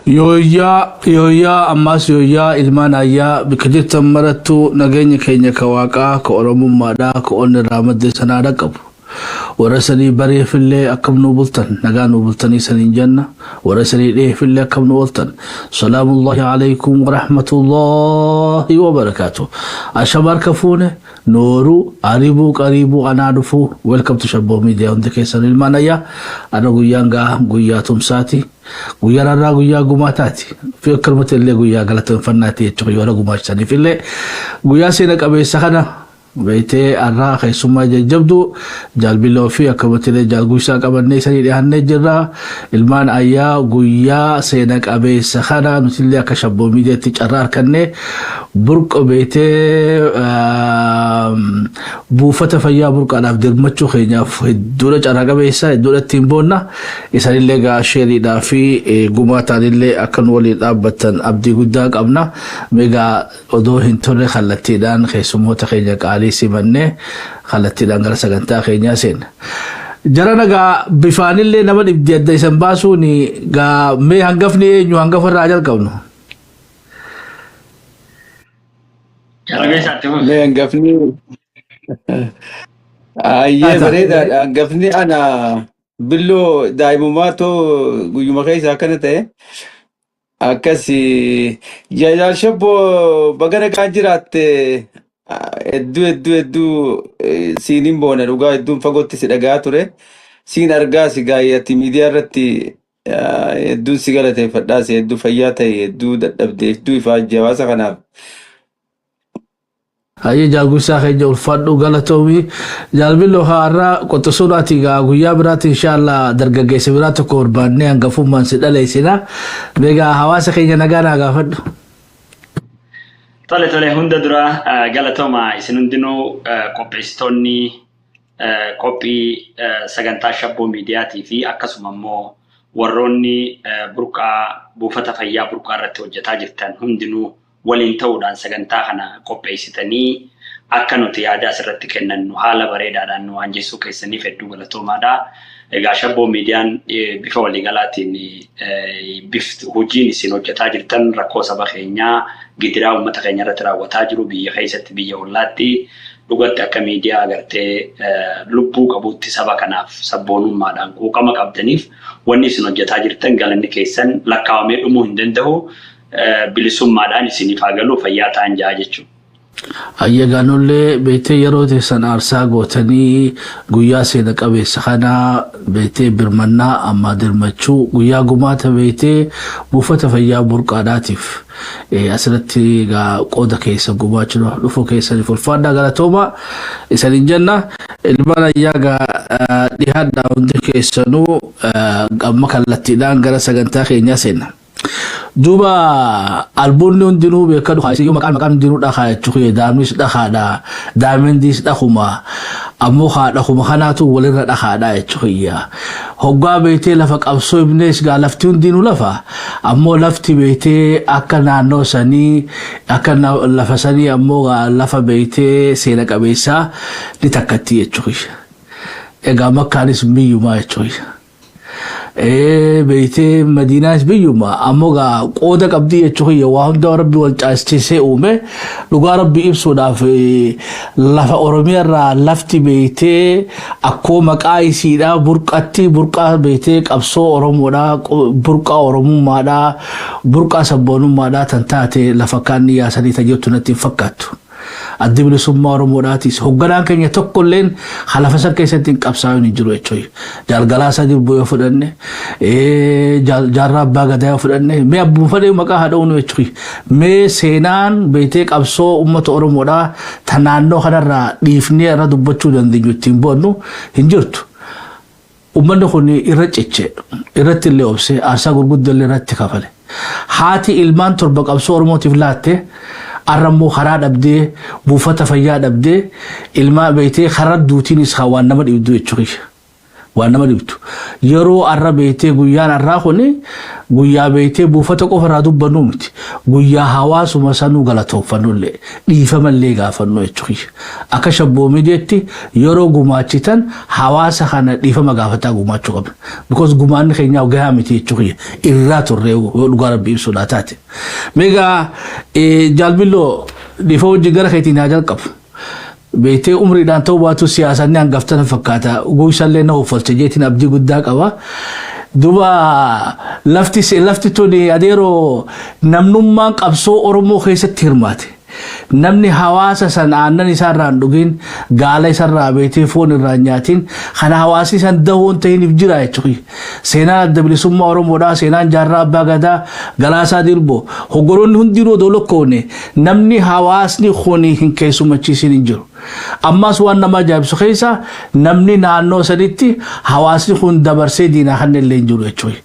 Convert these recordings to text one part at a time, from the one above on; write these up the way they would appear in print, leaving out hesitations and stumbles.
Yooyyaa yooyyaa ammaas yooyyaa ilmaan ayyaa bikka jirtan marattuu nageenya keenya ka waaqaa ka oromummaadhaa ka onni irraa madde sanaa dhaqqabu. Warra sanii bareefillee akkam nuu bultan nagaa nuu bultanii saniin jenna warra sanii dheefillee akkam nuu ooltan salaamullahi alaikum warahmatullahi wabarakaatu. Ashama harka fuune nooruu aribuu qariibuu anaa dhufuu welcome to Shabboo Media hundi keessan ilmaan ayyaa ana guyyaan gaa guyyaa tumsaati. Guyyaan har'aa guyyaa gumaataati. Fi akkanumatti illee guyyaa galateeffannaati jechuudha yoo gumaachisaniif illee guyyaa seena qabeessa kana beektee har'aa keessummaa jajjabdu jaalbilloo fi akkanumatti illee jaalguysaa qabannee isanii dhiyaannee jirra. Ilmaan ayyaa guyyaa seena qabeessa kana nuti illee akka Shabboo Miidiyaatti carraa harkannee burqa beektee buufata fayyaa burqaadhaaf dirmachuu keenyaaf hedduudha carraa qabeessa hedduudha ittiin boonna. Isanillee gaa sheeriidhaa fi gumaataanillee akka nu waliin dhaabbattan abdii guddaa qabna. Meegaa odoo hin turre kallattiidhaan keessummoota keenya qaalii simannee kallattiidhaan gara sagantaa keenyaa seenna. Jara nagaa bifaanillee nama dhibdi adda isan baasuun gaa mee hangafni eenyu hangafa irraa jalqabnu. Jalabeessa itti fufi. Mee hangafni ayyee Tata. bareedaadha. Hangafni ana billoo daa'imummaa too guyyuma keessa akkana ta'e akkas jaal shabboo baga nagaan jiraatte hedduu hedduu hedduu siiniin boona dhugaa hedduun fagootti si dhagaa ture siin argaa si gaayyaatti miidiyaa irratti hedduun si galateeffadhaa si hedduu fayyaa ta'e hedduu dadhabde hedduu ifaajje hawaasa kanaaf. Hayyee jaalguysaa keenya ulfaadhu galatoomi. Jaalbilloo har'a qoxisuun ati gaa guyyaa biraatti inshaallah dargaggeessa biraa tokko barbaannee hangafummaan si dhaleessina. Meegaa hawaasa keenya nagaa naa gaafadhu. Tole tole hunda dura galatooma isin hundinuu qopheessitoonni qophii sagantaa Shabboo Miidiyaatii fi akkasuma immoo warroonni burqaa buufata fayyaa burqaa irratti hojjetaa jirtan hundinuu waliin ta'uudhaan sagantaa kana qopheessitanii akka nuti yaada asirratti kennannu haala bareedaadhaan nu waanjessuu keessaniif hedduu galatoomaadha. Egaa Shabboo Miidiyaan bifa waliigalaatiin bifti hojiin isin hojjetaa jirtan rakkoo saba keenyaa gidiraa uummata keenya irratti raawwataa jiru biyya keessatti biyya ollaatti dhugatti akka miidiyaa agartee lubbuu qabuutti saba kanaaf sabboonummaadhaan quuqama qabdaniif wanni isin hojjetaa jirtan galanni keessan lakkaawamee dhumuu hin danda'u. Bilisummaadhaan isiniif haa galu fayyaa ta'an ja'a jechuudha. Ayyagaa nullee beektee yeroo teessan aarsaa gootanii guyyaa seena qabeessa kanaa beektee birmannaa ammaa dirmachuu guyyaa gumaata beektee buufata fayyaa burqaadhaatiif asirratti egaa qooda keessa gumaachuu dhufuu keessaniif ulfaadhaa galatooma isaniin jenna. Ilmaan ayyaa gaa dhihaadhaa hundi keessanuu amma kallattiidhaan gara sagantaa keenyaa seenna. Duuba albuunni hundinuu beekadu haa isiyyuu maqaan maqaan hundinuu dhakaa jechuu kiyya daamnis dhakaadha daayimendiis dhakuma ammoo haa dhakuma kanaatu walirra dhakaadha jechuu kiyya hoggaa beektee lafa qabsoo ibnees gaa lafti hundinuu lafa ammoo lafti beektee akka naannoo sanii akka lafa sanii ammoo gaa lafa beektee seena qabeessaa ni takkatti jechuu kiyya egaa makkaanis biyyumaa jechuu kiyya. Ee beeytee madiinaanis biyyuma ammoo gaa qooda qabdii jechuu kiyya waa hunda rabbi wal caalchisee uume dhugaa rabbi ibsuudhaaf lafa oromiyaa irraa lafti beeytee akkoo maqaa isiidhaa burqatti burqaa beeytee qabsoo oromoodhaa burqaa oromummaadhaa burqaa sabboonummaadhaa tan taate lafa kaan yaasanii tajaajilu natti hin fakkaattu. Addi Bilisummaa Oromoodhaatis hogganaan keenya tokkolleen halafa san keessatti hin qabsaa'in hin jiru jechuudha. Jaal Galaasaa Dilboo yoo fudhanne, Jaarraa Abbaa Gadaa yoo fudhanne, mee abbuma fedhe maqaa haa dha'uunu jechuudha. Mee seenaan beektee qabsoo uummata Oromoodhaa ta naannoo kanarraa dhiifnee irra dubbachuu dandeenyu ittiin boonnu hin jirtu. Uummanni kun irra ciche, irratti illee obse, aarsaa gurguddaa illee irratti kafale. Haati ilmaan torba qabsoo Oromootiif laatte, har'a immoo karaa dhabdee, buufata fayyaa dhabdee, ilmaa beektee karaa duutiinis waan nama dhibdu jechuudha. Waan nama dhibtu. Yeroo arra beetee guyyaan arraa kuni guyyaa beetee buufata qofa irraa dubbannu miti. Guyyaa hawaasuma sanuu galatoonfannullee dhiifamallee gaafannu jechuudha. Akka Shabboo Miidiyaatti yeroo gumaachitan hawaasa kana dhiifama gaafataa gumaachuu qabna. Because gumaanni keenyaa gahaa miti jechuudha. Irraa turre yoo dhugaa Rabbi ibsuudhaa taate. Meegaa jaalbilloo, dhiifa wajjin gara keetiin haa jalqabu. Beetee umriidhaan ta'uu baatu siyaasaan hangaftana fakkaata. Guusallee na uffalcha jeetiin abdii guddaa qaba. Duuba lafti tuni adeeroo namnummaan qabsoo Oromoo keessatti hirmaate. Namni hawaasa san aannan isaarraa hin dhugin, gaala isarraa beetee foon irraa hin nyaatin, kana hawaasni san dahoon ta'iniif jira jechuudha. Seenaan Adda Bilisummaa Oromoodhaa, seenaan Jaarraa Abbaa Gadaa, Galaasaa Dilboo, hoggoloonni hundinuu odoo lakkoofne namni hawaasni kuni hin keessummachiisin hin jiru. Ammas waan nama ajaa'ibsu keessa namni naannoo sanitti hawaasni kun dabarsee diinaa kan illee hin jiru jechuudha.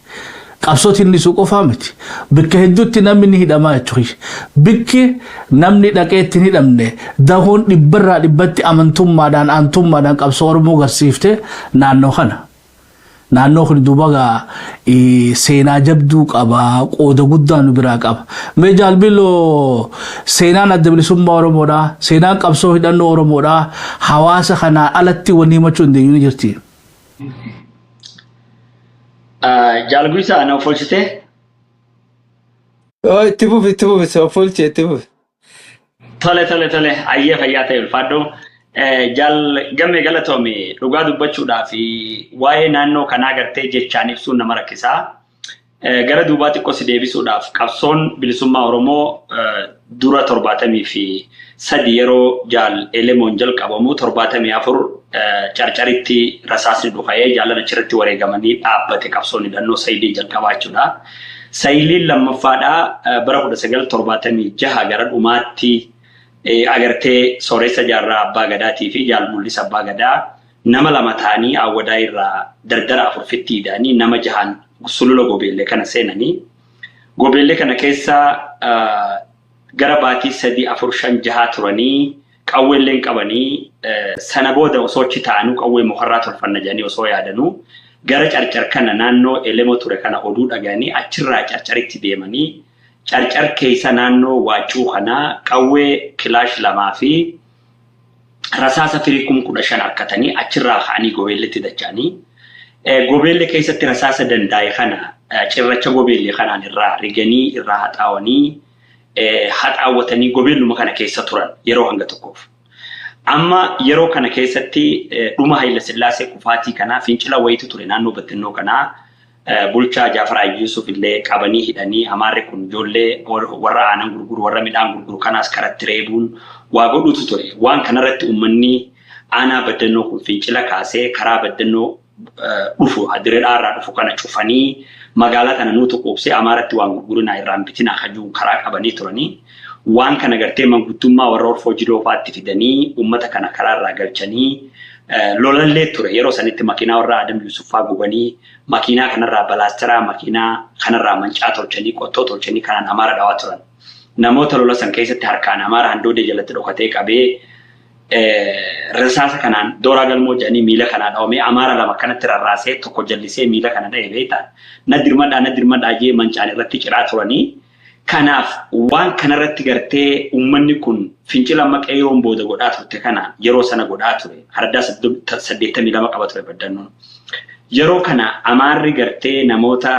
Qabsoo tinnisuu qofaa miti. Bakka hedduutti namni ni hidhamaa jechuudha. Bikki namni dhaqee itti hin hidhamne dahoon dhibbarraa dhibbatti amantummaadhaan aantummaadhaan qabsoo Oromoo garsiifte naannoo kana. Naannoo kun duuba gaa seenaa jabduu qaba, qooda guddaa nu biraa qaba. Mee jaalbiloo, seenaan Adda Bilisummaa Oromoodhaa, seenaan qabsoo hidhannoo Oromoodhaa hawaasa kanaa alatti wanni himachuu hin dandeenyu ni jirti. Jaalguysaa, na offolchitee? Oh, itti fufi, itti fufi, si offolche, itti fufi. Tole, ayyee, fayyaa ta'e, ulfaadhu. Jaal Gammee, galatoomi. Dhugaa dubbachuudhaa fi waa'ee naannoo kanaa gartee jechaan ibsuun nama rakkisaa. Gara duubaa xiqqoo si deebisuudhaaf, qabsoon bilisummaa Oromoo dura 73 yeroo Jaal Elemoon jalqabamu, 74 Carcaritti rasaasni dhuka'ee jaalan achirratti wareegamanii dhaabbate qabsoon hidhannoo Sayilii jalqabaa jechuudha. Sayiliin lammaffaadhaa bara 1976 gara dhumaatti agartee Sooressa Jaarraa Abbaa Gadaatii fi Jaal Mul'isa Abbaa Gadaa nama lama ta'anii Awwadaa irraa dardara afur fitti hidhanii nama jahan sulula Gobeellee kana seenanii, Gobeellee kana keessa gara baatii 3, 4, 5, 6 turanii qawweelleen qabanii. Sana booda osoo achi taa'anuu qawwee mukarraa tolfanna jedhanii osoo yaadanuu gara Carcar kana naannoo Elemoo ture kana oduu dhaga'anii achirraa Carcaritti deemanii Carcar keessa naannoo Waaccuu kanaa qawwee kilaash lamaa fi rasaasa firii 15,000 harkatanii achirraa ka'anii Gobeelletti dacha'anii Gobeelle keessatti rasaasa dandaa'e kana cirracha Gobeelle kanaan irraa riganii irraa haxaawanii haxaawwatanii Gobeelluma kana keessa turan yeroo hanga tokkoof. Amma yeroo kana keessatti dhuma Hayila Sillaasee kufaatii kanaa fincila wayitu ture naannoo Baddannoo kanaa. Bulchaa Jaafar Yuusuf illee qabanii hidhanii, Amaarri kun ijoollee warra aanan gurguru, warra midhaan gurguru kanaas karatti reebuun waa godhutu ture. Waan kanarratti uummanni aanaa Baddannoo kun fincila kaasee karaa Baddannoo dhufu Diredhaarraa dhufu kana cufanii, magaalaa kana nuutu quubsee, Amaaratti waan gurgurinaa, irraan bitinaa kajuun karaa qabanii turanii. Waan kana gartee manguddummaa warra Orfoo Jiloo fa'aatti fidanii uummata kana karaarraa galchanii lolallee ture. Yeroo sanitti makiinaa warra Adam Yusuf fa'aa gubanii, makiinaa kanarraa balaasteraa, makiinaa kanarraa mancaa tolchanii, qottoo tolchanii kanaan Amaara dhawaa turan. Namoota lola san keessatti harkaan Amaara handoodee jalatti dhokatee qabee rasaasa kanaan dooraa galmoo jedhanii miila kanaa dhawamee Amaara lama kanatti rarraasee tokko jallisee miila kana dha'e beektaa. Na dirmadhaa, na dirmadhaa jee mancaan irratti ciraa turanii. Kanaaf waan kanarratti gartee uummanni kun fincila amma qeeroon booda godhaa turte kana yeroo sana godhaa ture. Araddaa 82 qaba ture Baddannoon. Yeroo kana Amaarri gartee namoota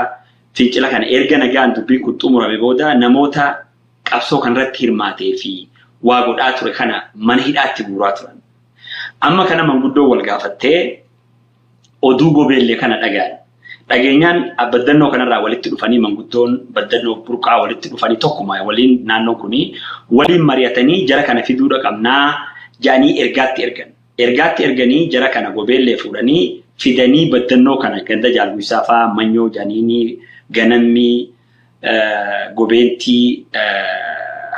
fincila kana erga nagaan dubbiin kun xumurame booda namoota qabsoo kanarratti hirmaatee fi waa godhaa ture kana mana hidhaatti guuraa turan. Amma kana manguddoo wal gaafattee oduu Gobeellee kana dhaga'an. Dhageenyaan Baddannoo kanarraa walitti dhufanii, manguddoon Baddannoo Burqaa walitti dhufanii, tokkuma waliin naannoon kuni waliin mari'atanii jara kana fiduudha qabnaa jedhanii ergaatti ergan. Ergaatti erganii jara kana Gobeellee fuudhanii fidanii Baddannoo kana ganda Jaalguysaa fa'aa, Manyoo jedhanii, Ganammii, Gobeentii,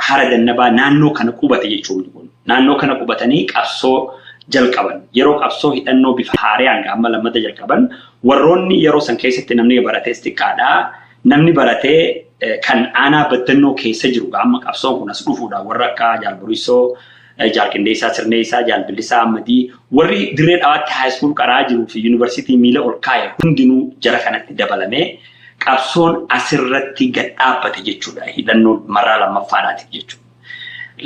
Hara Dannabaa naannoo kana qubate jechuun kun. Naannoo kana qubatanii qabsoo jalqaban. Yeroo qabsoo hidhannoo bifa haaraan amma lammata jalqaban, warroonni yeroo san keessatti namni baratees xiqqaadha. Namni baratee kan aanaa Baddannoo keessa jiru amma qabsoon kun as dhufuudha warra akka Jaalburisoo Jaal Qindeessaa Sirneessaa, Jaal Bilisaa Ahmadii, warri Dirree Dhawaatti high school qaraa jiruu fi yuunivarsiitii miila ol kaa'e hundinuu jara kanatti dabalamee qabsoon asirratti gad dhaabbate jechuudha. Hidhannoo marraa lammaffaadhaatiif jechuudha.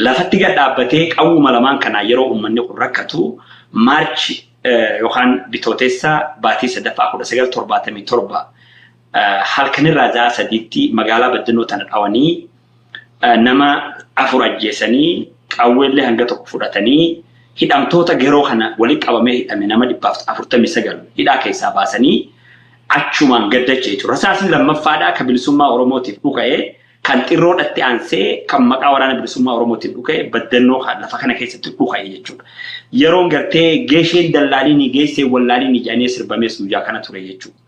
Lafatti gad dhaabbatee qawwuma lamaan kanaa yeroo uummanni kun rakkatu, March yookaan Bitootessa baatii sadaffaa 1977 halkanirraa za'a 3tti magaalaa Baddannoo tana dhawanii nama 4 ajjeesanii, qawweellee hanga tokko fudhatanii, hidhamtoota geroo kana walitti qabamee hidhame nama 149 hidhaa keessaa baasanii achumaan gaddacha jechuudha. Rasaasni lammaffaadhaa kan bilisummaa Oromootiif dhuka'ee, kan xirroodhatti aansee kan maqaa Waraana Bilisummaa Oromootiin dhuka'e, Baddannoo lafa kana keessatti dhuka'e jechuudha. Yeroon gartee geesheen dallaaliinii geessee wallaaliinii jedhanii sirbamees guyyaa kana ture jechuudha.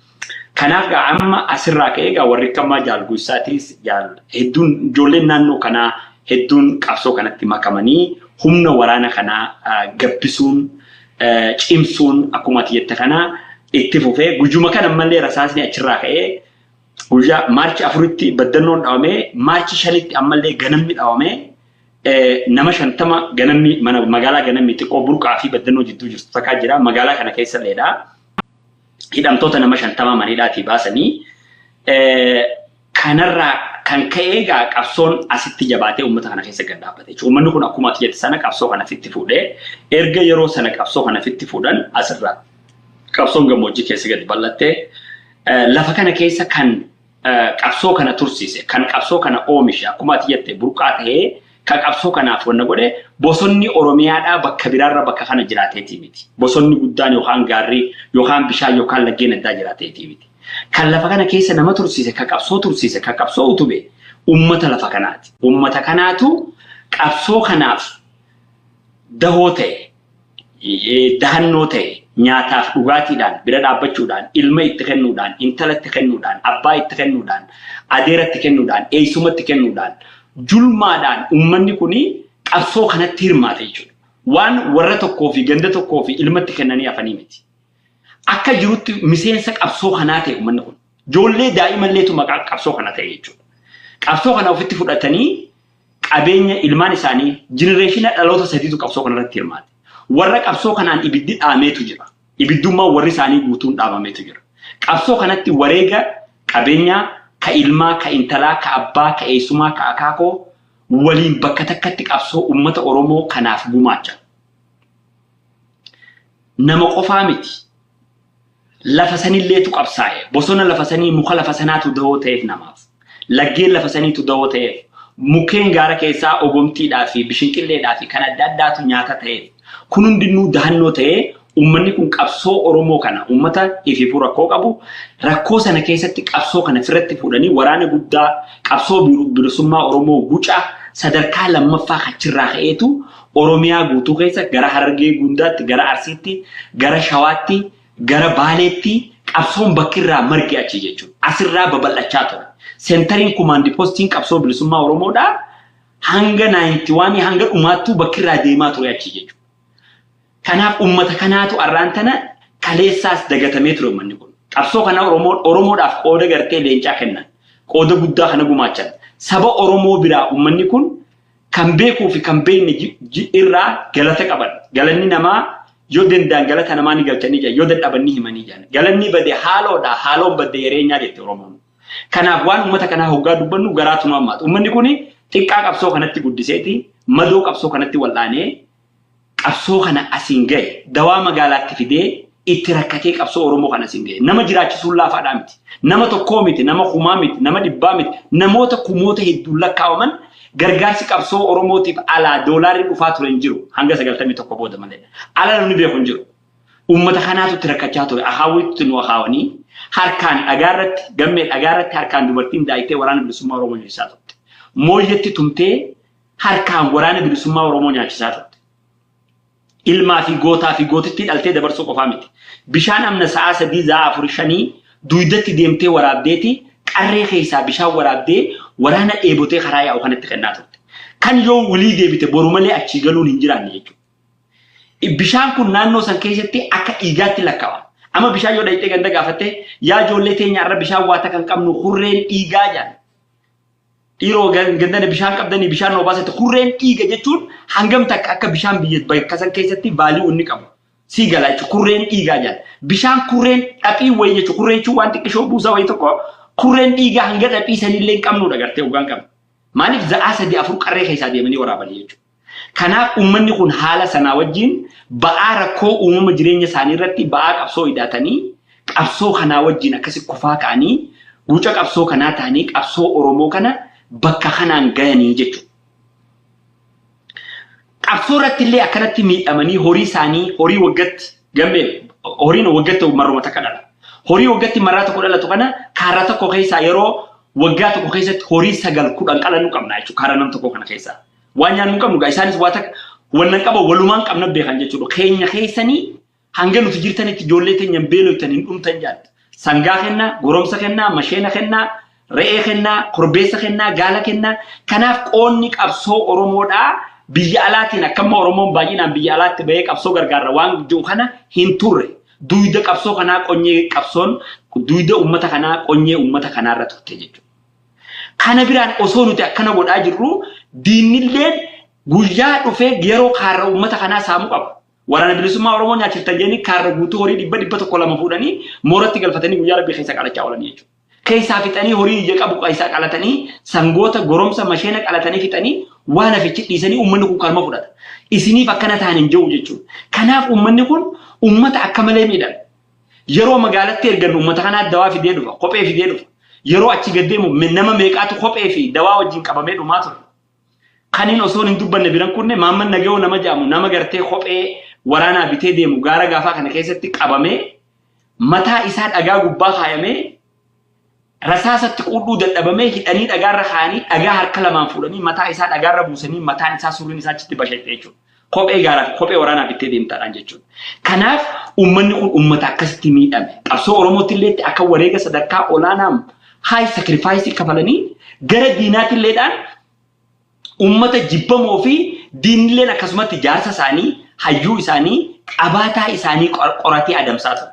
Kanaaf gaa amma asirraa ka'ee gaa warri kammaa Jaal Guussaatis, jaal hedduun, ijoolleen naannoo kanaa hedduun qabsoo kanatti makamanii humna waraana kanaa gabbisuun, cimsuun akkuma ati jette kana itti fufee, guyyuma kana ammallee rasaasni achirraa ka'ee guyyaa March 4tti Baddannoon dhawamee, March 5tti ammallee Ganamni dhawamee, nama 50 Ganamni mana magaalaa Ganamni xiqqoo Burqaa fi Baddannoo jidduu jirtu takkaa jira, magaalaa kana keessa illeedha. Hidhamtoota nama 50 mana hidhaatii baasanii, kanarraa kan ka'ee egaa qabsoon asitti jabaatee uummata kana keessa gad dhaabbate jechuudha. Uummanni kun akkuma ati jette sana qabsoo kana fitti fuudhee, erga yeroo sana qabsoo kana fitti fuudhan, asirraa qabsoon gammoojjii keessa gadi bal'attee, lafa kana keessa kan qabsoo kana tursiise, kan qabsoo kana oomishe, akkuma ati jette burqaa ta'ee kan qabsoo kanaaf wanna godhe, bosonni Oromiyaadhaa bakka biraarra bakka kana jiraateetii miti. Bosonni guddaan yookaan gaarri yookaan bishaan yookaan laggeen addaa jiraateetii miti. Kan lafa kana keessa nama tursiise, kan qabsoo tursiise, kan qabsoo utube uummata lafa kanaati. Uummata kanaatu qabsoo kanaaf dahoo ta'e, dahannoo ta'e, nyaataaf dhugaatiidhaan bira dhaabbachuudhaan, ilma itti kennuudhaan, intala itti kennuudhaan, abbaa itti kennuudhaan, adeera itti kennuudhaan, eessuma itti kennuudhaan, julmaadhaan uummanni kuni qabsoo kanatti hirmaate jechuudha. Waan warra tokkoo fi ganda tokkoo fi ilmatti kennanii hafanii miti. Akka jirutti miseensa qabsoo kanaa ta'e uummanni kun. Ijoollee daa'imalleetu maqaa qabsoo kana ta'e jechuudha. Qabsoo kana ofitti fudhatanii qabeenya ilmaan isaanii, generation dhaloota sadiitu qabsoo kanarratti hirmaate. Warra qabsoo kanaan ibiddi dhaameetu jira. Ibiddummaa warri isaanii guutuun dhaabameetu jira. Qabsoo kanatti wareega qabeenyaa ka ilmaa, ka intalaa, ka abbaa, ka eessumaa, ka akaakoo waliin bakka takkatti qabsoo uummata Oromoo kanaaf gumaacha. Nama qofaa miti. Lafa sanilleetu qabsaa'e. Bosona lafa sanii, muka lafa sanaatu dahoo ta'eef namaaf. Laggeen lafa saniitu dahoo ta'eef. Mukkeen gaara keessaa ogomtiidhaa fi bishinqilleedhaa fi kan adda addaatu nyaata ta'eef. Kun hundinuu dahannoo ta'ee uummanni kun qabsoo Oromoo kana, uummata ifiifuu rakkoo qabu, rakkoo sana keessatti qabsoo kana firratti fuudhanii waraana guddaa qabsoo bilisummaa Oromoo guca sadarkaa lammaffaa achirraa ka'eetu Oromiyaa guutuu keessa gara Harargee Gundaatti, gara Arsiitti, gara Shawaatti, gara Baaleetti qabsoon bakkirraa marge achi jechuudha. Asirraa babal'achaa ture. Centeriin command postiin qabsoo bilisummaa Oromoodhaa hanga 91 hanga dhumaattuu bakkirraa deemaa ture achi jechuudha. Kanaaf uummata kanaatu arraan tana kaleessaas dagatamee ture uummanni kun. Qabsoo kana Oromoodhaaf qooda gartee leencaa kennan. Qooda guddaa kana gumaachan. Saba Oromoo biraa uummanni kun kan beekuu fi kan beekne irraa galata qaban. Galanni namaa yoo danda'an galata namaa ni galchanii jiran, yoo dadhaban ni himanii jiran. Galanni bade haaloodha, haaloon badde yereenyaa jette Oromoon. Kanaaf waan uummata kanaa hoggaa dubbannu garaatu nu hammaata. Uummanni kun xiqqaa qabsoo kanatti guddiseeti, madoo qabsoo kanatti wal'aanee qabsoo kana asiin gahe, dawaa magaalaatti fidee itti rakkatee qabsoo Oromoo kana asiin gahe. Nama jiraachisuun laafaadhaa miti. Nama tokkoo miti, nama kumaa miti, nama dhibbaa miti, namoota kumoota hedduun lakkaawaman gargaarsi qabsoo Oromootiif alaa doolaarri dhufaa ture hin jiru hanga 91 booda malee. Ala namni beeku hin jiru. Uummata kanaatu itti rakkachaa ture. Akaawwiitti nu akaawanii harkaan dhagaarratti, gammee dhagaarratti harkaan dubartiin daayitee Waraana Bilisummaa Oromoo nyaachisaa turte. Mooyyetti tumtee harkaan Waraana Bilisummaa Oromoo nyaachisaa turte. Ilmaa fi gootaa fi gootittii dhaltee dabarsuu qofaa miti. Bishaan amna sa'aa 3, sa'aa 4, 5 duydatti deemtee waraabdeeti qarree keessaa bishaan waraabdee waraana dheebotee karaa yaa'u kanatti kennaa turte. Kan yoo walii deebite boru malee achii galuun hin jiraanne jechuudha. Bishaan kun naannoo san keessatti akka dhiigaatti lakkaa'ama. Amma bishaan yoo dhayxee ganda gaafatte, yaa ijoollee teenya, irra bishaan waata kan qabnu hurreen dhiigaa jedhan. Dhiiroo gandana bishaan qabdanii bishaan obaasatti kurreen dhiiga jechuun hangam takka akka bishaan biyya bakka san keessatti value inni qabu. Sii gala jechuudha, kurreen dhiigaa jedha. Bishaan kurreen dhaphii wayii jechuudha. Kurreen jechuun waan xiqqishoo buusaa wayii tokko, kurreen dhiigaa hanga dhaphii sanillee hin qabnudha gartee hoggaan qabna. Maaliif za'aa sadii afur qarree keessaa deemanii waraabanii jechuudha. Kanaaf uummanni kun haala sanaa wajjin ba'aa rakkoo uumama jireenya isaanii irratti ba'aa qabsoo hidhatanii, qabsoo kanaa wajjin akkasi kufaa ka'anii, guca qabsoo kanaa ta'anii, qabsoo Oromoo kana bakka kanaan gayanii jechuudha. Qabsoo irratti illee akkanatti miidhamanii, horii isaanii, horii waggatti gammee, horiin waggatti marruma takka dhala. Horii waggatti marraa tokko dhalatu kana kaarraa tokko keessaa yeroo waggaa tokko keessatti horii 9 10 qalannu qabna jechuudha kaarraa nam tokko kana keessaa. Waan nyaannu hin qabnu gaa, isaanis waa takka wannan qaba walumaan qabna beekan jechuudha. Keenya keessanii hanga nuti jirtanitti ijoollee teenya hin beeloftan, hin dhumtan jaalladha. Sangaa kennaa, goromsa kennaa, masheena kennaa, re'ee kennaa, korbeessa kennaa, gaala kennaa. Kanaaf qoonni qabsoo Oromoodhaa biyya alaatiin akkamma Oromoon baay'inaan biyya alaatti bahee qabsoo gargaarra waan jiru kana hin turre. Duyda qabsoo kanaa qonyee, qabsoon duyda uummata kanaa qonyee uummata kanaarra turte jechuudha. Kana biraan osoo nuti akkana godhaa jirru, diinnilleen guyyaa dhufee yeroo kaarra uummata kanaa saamuu qaba. Waraana Bilisummaa Oromoo nyaachiftan jedhanii kaarra guutuu horii dhibba 100 200 fuudhanii mooratti galfatanii guyyaa rabbii keessa qalachaa oolan jechuudha. Keessaa fixanii, horii ija qabu keessaa qalatanii, sangoota, goromsa, masheena qalatanii fixanii, waan hafichi dhiisanii uummanni kun kanuma fudhata. Isiniif akkana ta'an hin jiru jechuudha. Kanaaf uummanni kun uummata akka malee miidhame. Yeroo magaalatti ergannu uummata kanaa dawaa fidee dhufa, kophee fidee dhufa. Yeroo achi gad deemu nama meeqaatu kophee fi dawaa wajjin qabamee dhumaa ture. Kaniin osoo hin dubbanne biran kunne, Maamman Nagayoo nama jedhamu, nama gartee kophee waraanaa bitee deemu, gaara gaafaa kana keessatti qabamee, mataa isaa dhagaa gubbaa kaayamee, rasaasatti quudhuu dadhabamee, hidhanii dhagaarra kaayanii, dhagaa harka lamaan fuudhanii mataa isaa dhagaarra buusanii, mataan isaa surriin isaa achitti bashaqxe jechuudha. Kophee gaaraa kophee waraanaa bittee deemtaadhaan jechuudha. Kanaaf uummanni kun uummata akkasitti miidhame. Qabsoo Oromootti illee akka wareega sadarkaa olaanaa high sacrifice kafalanii, gara diinaatti illeedhaan uummata jibbamoo fi diinilleen akkasumatti jaarsa isaanii, hayyuu isaanii, qabaataa isaanii qoratee adamsaa ture.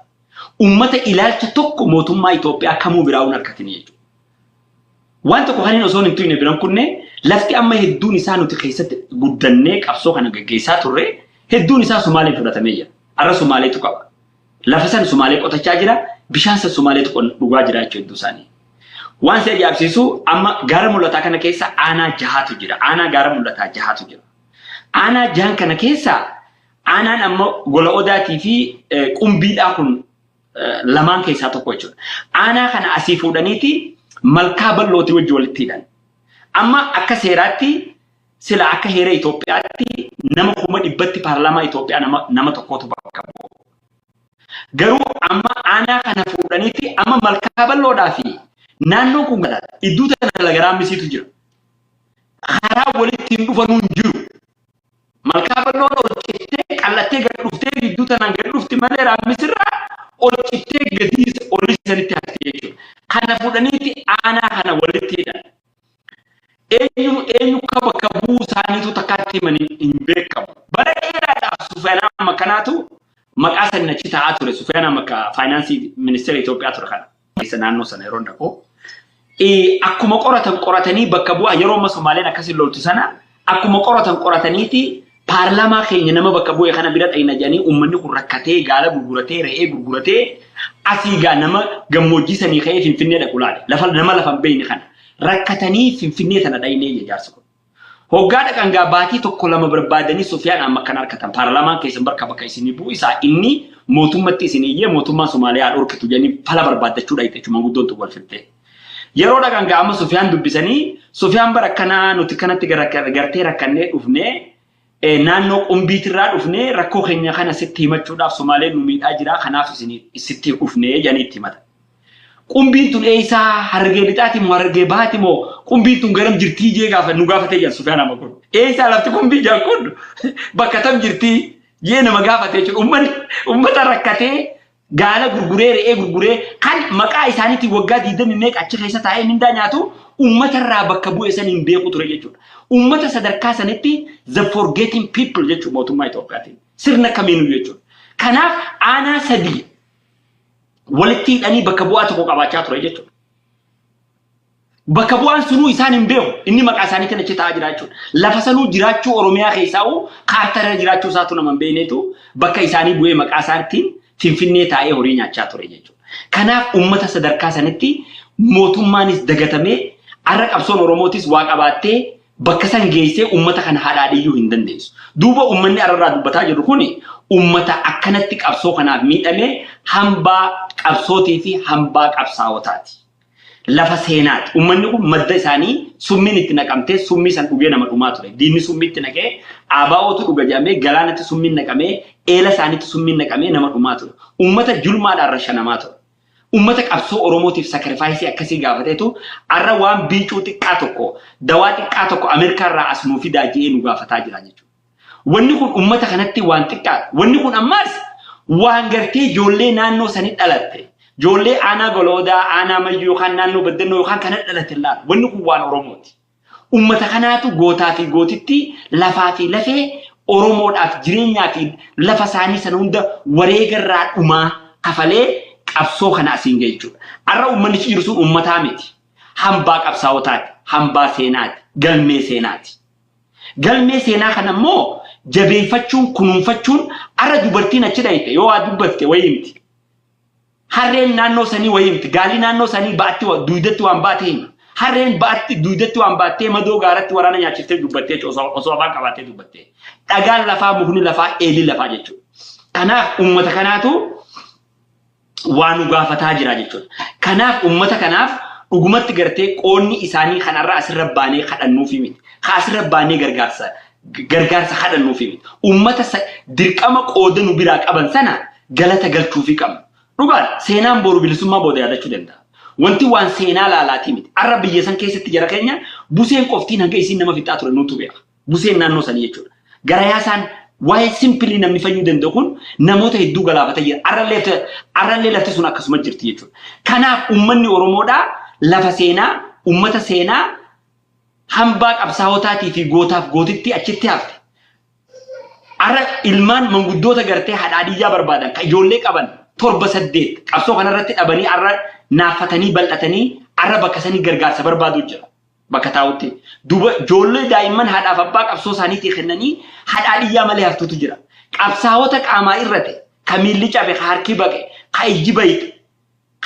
Uummata ilaalcha tokko mootummaa Itoophiyaa kamuu biraa hin argatini jechuudha. Waan tokko kan inni osoo hin tuyne biran kunne, lafti amma hedduun isaa nuti keessatti guddannee qabsoo kana gaggeessaa turre hedduun isaa Sumaaliin fudhatamee jira. Har'a Sumaaleetu qaba. Lafa san Sumaalee qotachaa jira, bishaan san Sumaaleetu dhugaa jira jechuudha hedduu isaanii. Waan si ajaa'ibsiisu, amma gaara mul'ataa kana keessa aanaa jahaatu jira. Aanaa gaara mul'ataa jahaatu jira. Aanaa jahan kana keessa aanaan amma Gola Odaatii fi Qumbiidhaa kun lamaan keessaa tokko jechuudha. Aanaa kana asii fuudhaniiti Malkaa Bal'ootii wajji walitti hidhan. Amma akka seeraatti, sila akka heera Itoophiyaatti, nama 100,000tti paarlaamaa Itoophiyaa nama tokkotu bakka bu'u. Garuu amma aanaa kana fuudhaniiti amma Malkaa Bal'oodhaa fi naannoon kun gala iddoo tana lagaraa misiitu jira. Karaa walitti hin dhufanuu hin jiru. Malkaa Bal'oon ol cittee qal'attee gad dhuftee gidduu tanaan gad dhufti malee raammisirraa ol cittee gadi olii sanitti hafti jechuudha. Kana fuudhaniiti aanaa kana walitti hidhan. Eenyu eenyu akka bakka bu'uu isaaniitu takkaatti himanii hin beekamu. Bara dheeraadhaaf Sufiyaan Makkanaatu maqaa saniin achi taa'aa ture. Sufiyaan Makka faayinaansii ministeera Itoophiyaa ture kana. Keessa naannoo sana yeroo dhaqu. Akkuma qoratan qoratanii bakka bu'aa yeroo amma Somaaleen akkasiin loltu sana akkuma qoratan qorataniiti paarlaamaa keenya nama bakka bu'e kana bira dhayna jedhanii, uummanni kun rakkatee, gaala gurguratee, re'ee gurguratee, asii gaa nama gammoojjii sanii ka'ee Finfinnee dhaqu laale. Lafa nama lafa hin beekne kana rakkatanii Finfinnee tana dhaynee ijaarsa kun. Hoggaa dhaqan gaa baatii tokko lama barbaadanii Sufiyaan amma kan harkatan, paarlaamaan keessan bakka bakka isinii bu'u isaa inni mootummatti isin iyyee mootummaan Somaaliyaa dhorkitu jedhanii fala barbaaddachuu dhayxe jechuudha manguddoon tun wal filtee. Yeroo dhaqan gaa amma Sufiyaan dubbisanii, Sufiyaan bara akkanaa nuti kanatti gartee rakkannee dhufnee, naannoo Qumbiitirraa dhufnee, rakkoo keenya kana sitti himachuudhaaf, Somaaleen nu miidhaa jira, kanaaf isin sitti dhufnee jedhanii itti himatan. Qumbiin tun eessaa, Harargee Lixaati moo Harargee Bahaati moo, Qumbiin tun garam jirtii jee gaafa nu gaafatee jedhan Sufiyaan amma kun. Eessaa lafti Qumbii jedhan kun, bakka tam jirtii jee nama gaafatee jechuudha. Uummanni uummata rakkatee gaala gurguree, re'ee gurguree, kan maqaa isaaniitiin waggaa 20 meeqa achi keessa taa'ee mindaa nyaatu, uummata irraa bakka bu'e san hin beeku ture jechuudha. Uummata sadarkaa sanitti the forgetting people jechuudha mootummaa Itoophiyaatiin. Sirna kamiinuu jechuudha. Kanaaf aanaa sadii walitti hidhanii bakka bu'aa tokko qabaachaa ture jechuudha. Bakka bu'aan sunuu isaan hin beeku. Inni maqaa isaaniitiin achi taa'aa jira jechuudha. Lafa sanuu jiraachuu Oromiyaa keessaa'u kaartaa irra jiraachuu isaatu nama hin beeknetu bakka isaanii bu'ee maqaa isaatiin Finfinnee taa'ee horii nyaachaa ture jechuudha. Kanaaf uummata sadarkaa sanitti mootummaanis dagatamee har'a qabsoon Oromootis waa qabaattee bakka san geessee uummata kana hadhaadhiyyuu hin dandeessu. Duuba uummanni har'arraa dubbataa jirru kuni uummata akkanatti qabsoo kanaaf miidhamee hambaa qabsootii fi hambaa qabsaawotaati. Lafa seenaati. Uummanni kun madda isaanii summiin itti naqamtee summii san dhugee nama dhumaa ture. Diinni summii itti naqee ABOtu dhuga jedhamee galaanatti summiin naqamee eela isaaniitti summiin naqamee nama dhumaa ture. Uummata julmaadhaan rashanamaa ture. Uummata qabsoo Oromootiif sacrifice akkasii gaafateetu har'a waan biicuu xiqqaa tokko, dawaa xiqqaa tokko Ameerikaarraa as nuu fidaa jedhee nu gaafataa jira jechuudha. Wanni kun uummata kanatti waan xiqqaadha. Wanni kun ammaas waan gartee ijoollee naannoo sanii dhalatte. Ijoollee aanaa Goloodaa, aanaa Mayyuu yookaan naannoo Baddannoo yookaan kana dhalatte laala. Wanni kun waan Oromooti. Uummata kanaatu gootaa fi gootitti lafaa fi lafee Oromoodhaaf jireenyaa fi lafa isaanii sana hunda wareegarraa dhumaa kafalee qabsoo kana asiin gahe jechuudha. Har'a uummanni jiru sun uummataa miti. Hambaa qabsaa'otaati, hambaa seenaati, galmee seenaati. Galmee seenaa kana immoo jabeeffachuun, kunuunfachuun har'a dubartiin achi dhayite yoo waa dubbatte wayii miti. Harreen naannoo sanii wayii miti. Gaalli naannoo sanii ba'atti duudatti waan baate hima. Harreen ba'atti duudatti waan baattee madoo gaaratti waraana nyaachiftee dubbattee osoo afaan qabaattee dubbattee. Dhagaan lafaa, mukni lafaa, eelli lafaa jechuudha. Kanaaf uummata kanaatu waa nu gaafataa jira jechuudha. Kanaaf uummata kanaaf dhugumatti gartee qoonni isaanii kanarra asirra baanee kadhannuufi miti. Ka asirra baanee gargaarsa kadhannuufi miti. Uummata dirqama qooda nu biraa qaban sana galata galchuufii qabna. Dhugaan seenaan boru bilisummaa booda yaadachuu danda'a. Wanti waan seenaa laalaatii miti. Har'a biyya san keessatti jara keenya buseen qoftiin hanga isiin nama fixaa ture nutu beeka. Buseen naannoo sanii jechuudha. Garayaasaan waa'ee simply namni fayyuu danda'u kun namoota hedduu galaafatee jira. Har'allee lafti sun akkasuma jirti jechuudha. Kanaaf uummanni Oromoodhaa lafa seenaa, uummata seenaa, hambaa qabsaa'otaatii fi gootaaf gootitti achitti hafte. Har'a ilmaan manguddoota gartee hadhaadhiyyaa barbaadan kan ijoollee qaban torba saddeet qabsoo kanarratti dhabanii har'a naaffatanii bal'atanii har'a bakka sanii gargaarsa barbaadu jira. Bakka taa'utti. Duuba ijoollee daa'imman haadhaaf abbaa qabsoo isaaniitii kennanii hadhaadhiyyaa malee haftutu jira. Qabsaa'ota qaamaa irrate, ka miilli cabe, ka harki baqe, ka ijji bayxe,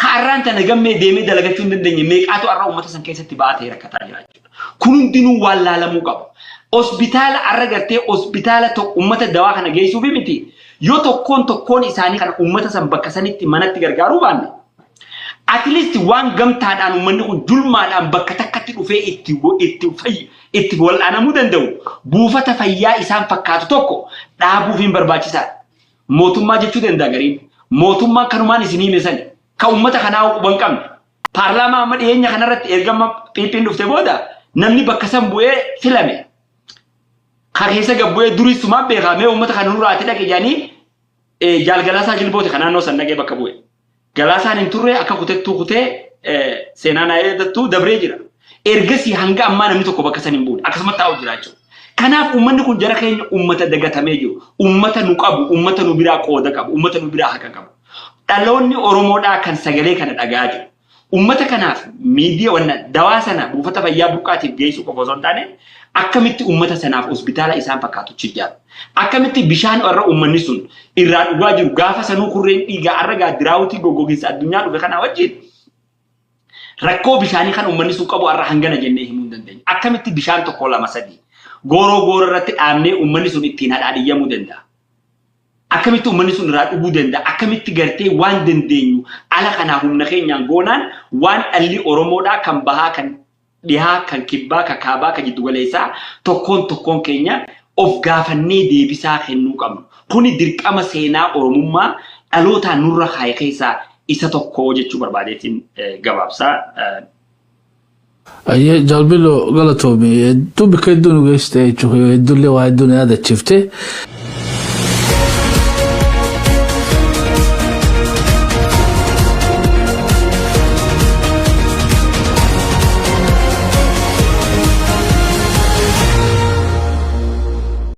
ka har'aan tana gammee deemee dalagachuu hin dandeenye meeqaatu har'a uummata san keessatti ba'aa ta'ee rakkataa jira jechuudha. Kun hundinuu waan laalamuu qabu. Hospitaala har'a gartee hospitaala tokko uummata dawaa kana geessuufi miti. Yoo tokkoon tokkoon isaanii kana uummata san bakka sanitti manatti gargaaruu baanne, at least waan gamtaadhaan uummanni kun julmaadhaan bakka takkatti dhufee itti wal'aanamuu danda'u buufata fayyaa isaan fakkaatu tokko dhaabuufiin barbaachisaadha. Mootummaa jechuu danda'a gariin. Mootummaan kanumaan isin hime sani. Kan uummata kanaa quba hin qabne. Paarlaamaa amma dhiyeenya kanarratti ergama PP'n dhufte booda namni bakka san bu'ee filame. Ka keessa gad bu'ee duris sumaan beekaa mee uummata kana nurraati dhaqe jedhanii Jaal Galaasaa Jilbooti kan naannoo san dhaqee bakka bu'e. Galaasaan hin turre, akka kutettuu kutee seenaa naa eedattuu dabree jira. Ergasii hanga ammaa namni tokko bakka san hin buune. Akkasumatti taa'u jira jechuudha. Kanaaf uummanni kun jara keenya uummata dagatamee jiru. Uummata nu qabu, uummata nu biraa qooda qabu, uummata nu biraa haqa qabu. Dhaloonni Oromoodhaa kan sagalee kana dhagaa jiru. Uummata kanaaf miidiyaa wanna dawaa sana buufata fayyaa burqaatiif geessuu qofa osoo hin taane akkamitti uummata sanaaf hospitaala isaan fakkaatu ijaaru. Akkamitti bishaan irra uummanni sun irraa dhugaa jiru gaafa sanuu kurreen dhiigaa arra gaa drought goggoginsa addunyaa dhufe kana wajjin rakkoo bishaanii kan uummanni sun qabu har'a hangana jennee himuu hin dandeenyu. Akkamitti bishaan tokko, lama, sadii gooroo gooroo irratti dhaabnee uummanni sun ittiin hadhaadhiyyamuu danda'a? Akkamitti uummanni sun irraa dhuguu danda'a? Akkamitti gartee waan dandeenyu ala kanaa humna keenyaan goonaan waan dhalli Oromoodhaa kan bahaa, kan dhihaa, kan kibbaa, kan kaabaa, kan jiddugaleessaa tokkoon tokkoon keenya of gaafannee deebisaa kennuu qabnu. Kuni dirqama seenaa Oromummaa dhalootaan nurra kaa'e keessaa isa tokko jechuu barbaadeetiin gabaabsaa. Ayyee Jaalbilo, galatoomi. Hedduu bakka hedduu nu geessite jechuudha. Hedduullee waa hedduu na yaadachiifte.